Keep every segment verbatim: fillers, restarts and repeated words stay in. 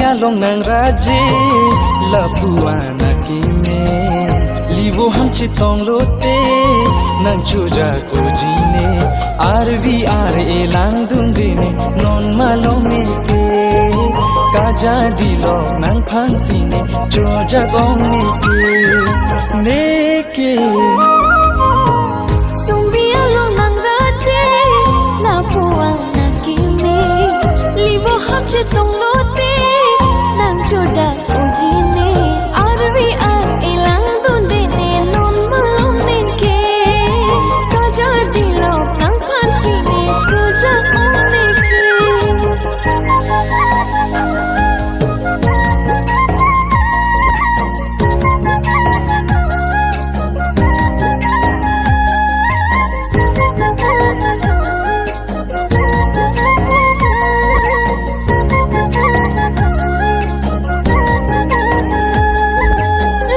Along nang raje, lapu-an akeme. Livo ham chetong lote, nang chojak ujine. Arvi ar-e langdundene, non malom neke. Kajadi lok nangphan sine, chojak ong neke. Neke. Sumbi along nang raje, lapu-an akeme. Livo ham chetong lote, nang chojak ujine. Arvi ar-e langdundene, non malom neke. Kajadi lok nangphan sine, chojak ong neke.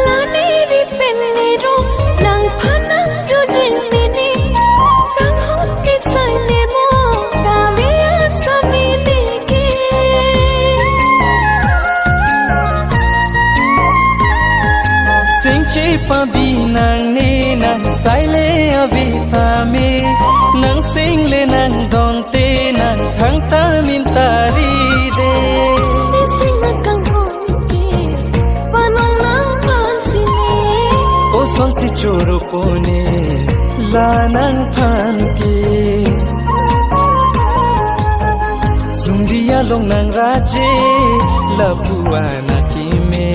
Lani ri pen ne ro, nangphan nang choji mene, kanghon tisai ne mo, kave asami neke. Singche pabi nang ne nang saile ave tame, nang single nang donte nang thangta min tari de. Nising nang kanghon ke, panong nangphan sine. Kosonsi choro pone, la nangphan ke. Sumbi along nang raje, lapu-an akeme.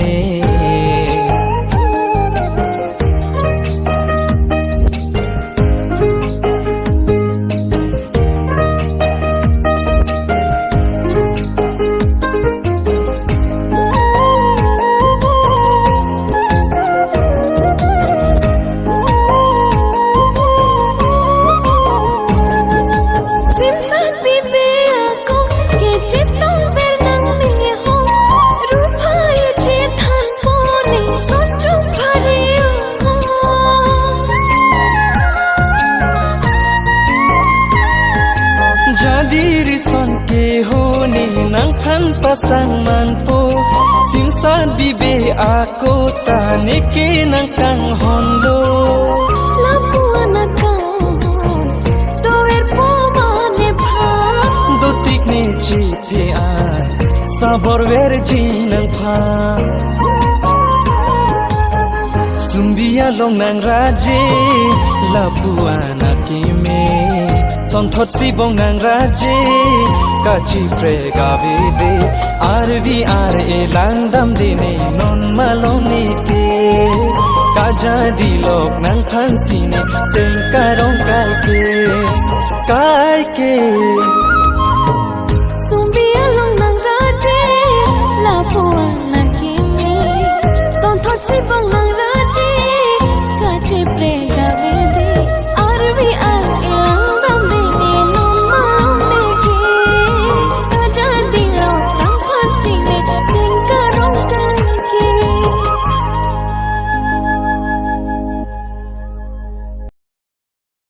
Simsat bibe ako, kechetong ver nang ne ho, rupa ye chethan pone, sonchung phari ho. Jadi rison ke ho ne nangphan pasang manpo, simsat bibe ako ta neke nang kanghon lo. Lapu-an akanghon, tover po mane phan. Dotik ne chiphe-an, sabor verji nangphan. Sumbi along nang raje, lapu-an akeme. Sonthot sibong nang raje, kachiprek ave de. Arvi ar-e langdamdene, non malom neke. Kajadi lok nangphan sine, seng karong kaike. Kaike. Sumbi along nang raje, lapu-an akeme. Sonthot sibong nang